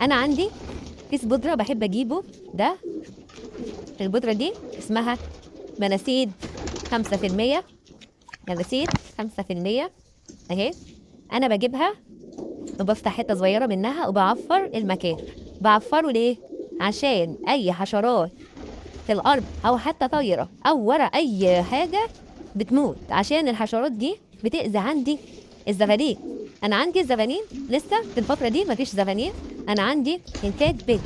انا عندي كيس بودره بحب اجيبه ده، البودره دي اسمها مناسيد 5%، مناسيد 5% اهي. انا بجيبها وبفتح حتة صغيرة منها وبعفر المكان. بعفره ليه؟ عشان اي حشرات في الارض او حتى طايره او ورا اي حاجة بتموت، عشان الحشرات دي بتأذي عندي الزغاليل. انا عندي الزغاليل لسه في الفترة دي مفيش زغاليل، انا عندي انتاج بيض،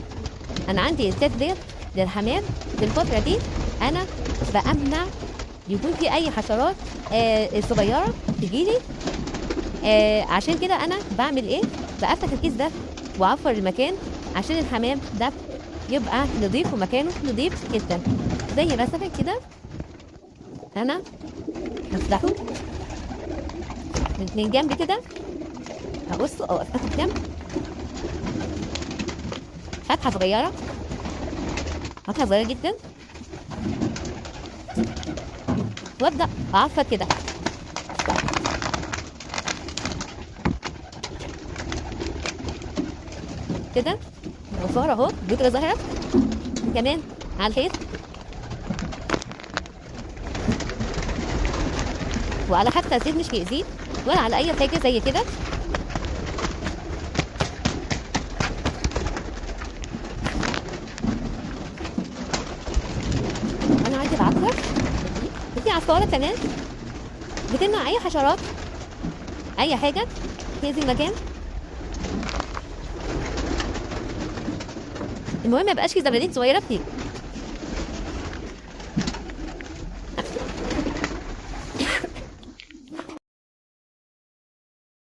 انا عندي انتاج بيض للحمام في الفترة دي. انا بأمنع يكون في اي حشرات صغيرة تجيلي، عشان كده انا بعمل ايه؟ بقفل الكيس ده واعفر المكان عشان الحمام ده يبقى نضيف ومكانه نضيف جدا. زي مثلا كده انا هفتحه من جنب كده، هقصه او افتحه بجنب فتحه صغيرة، فتحه صغيرة جدا، وابدا اعفر كده. كده ظاهره اهو، البودره ظاهره كمان على الحيط وعلى حتى الزيت مش بيأذيه ولا على اي حاجة زي كده. انا عندي بعفر في عصارة كمان بتمنع اي حشرات اي حاجة تأذي المكان. المهم ما يبقاش في زبادي صغيرة فيه.